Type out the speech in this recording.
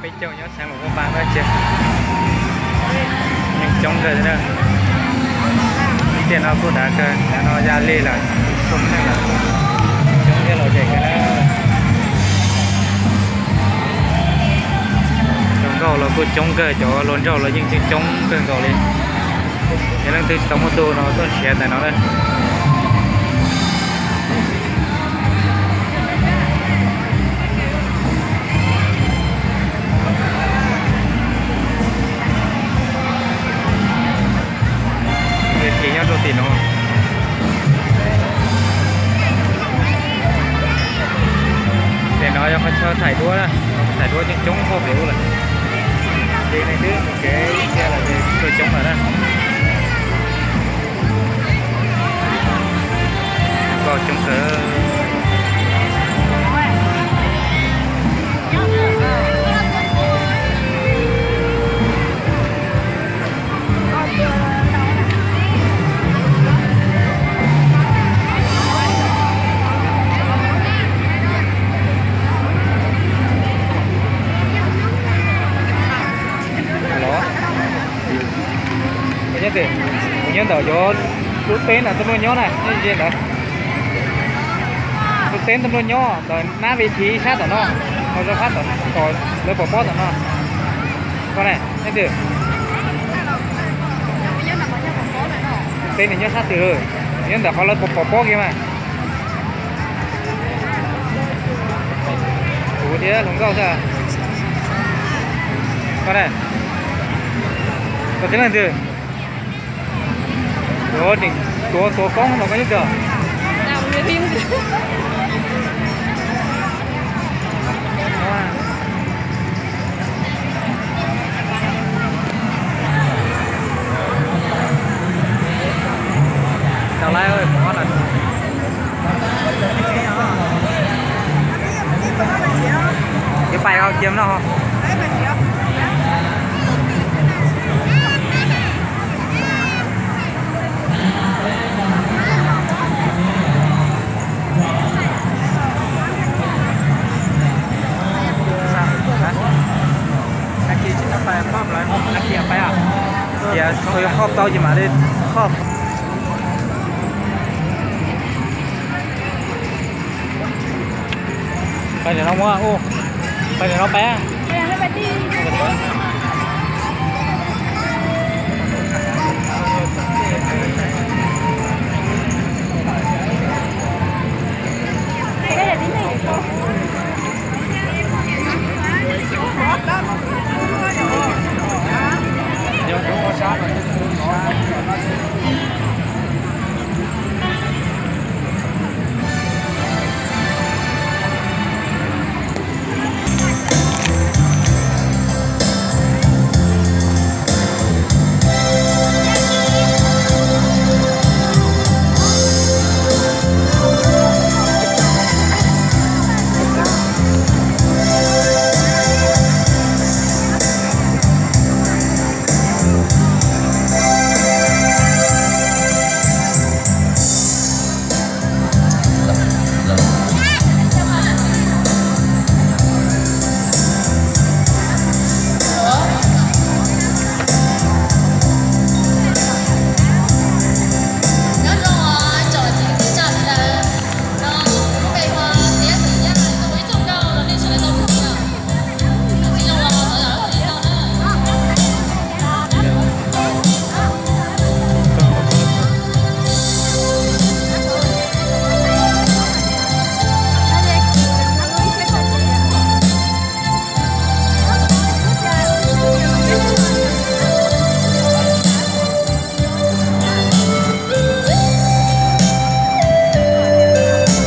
Peb caug nyob xeev Luam Phaj Npas tab sis yeej coob kawg li na. Ib tiam no kuj dav kawg, dav no ya li lawm, kuj neej lawm, coob thiab los zem kawg na. Hluas nkauj los kuj coob kawg, cov hluas nraug los yeej coob coob kawg nkaus li. Yog leej twg tsis tau muaj tug no tuaj nrhiav ntawm no na. Ves thib nyob rau tim no. Tim no yog qhov chaw thaij duab na, thaij duab coob coob hauv pem ub lawm. Ces nej twb mus kev ib txhia lawm ces tuaj coob lawm na. Nkauj coob kawg. Los, kuv nyob ntawm cov lub teb ntawm tuaj nplua nyob na, nyob ze ntawd. Lub teb tuaj nplua nyob ntawm nab ve thib sab tom no, ho zoo qab tom lawv pov pob tom no. Koj ne, leej twg? Teb nws nyob sab twg? Nyob ntawm qhov lawv pov pob kiag mas. Kuv thiab hluas nkauj xwb. Koj ne? Koj tib leej twg? Tuav, tuav koob los koj nyob twg? Yuav pais cia no. Cia kho tau ces mam li kho. Pais ntawm no mus, pais ntawm no pais.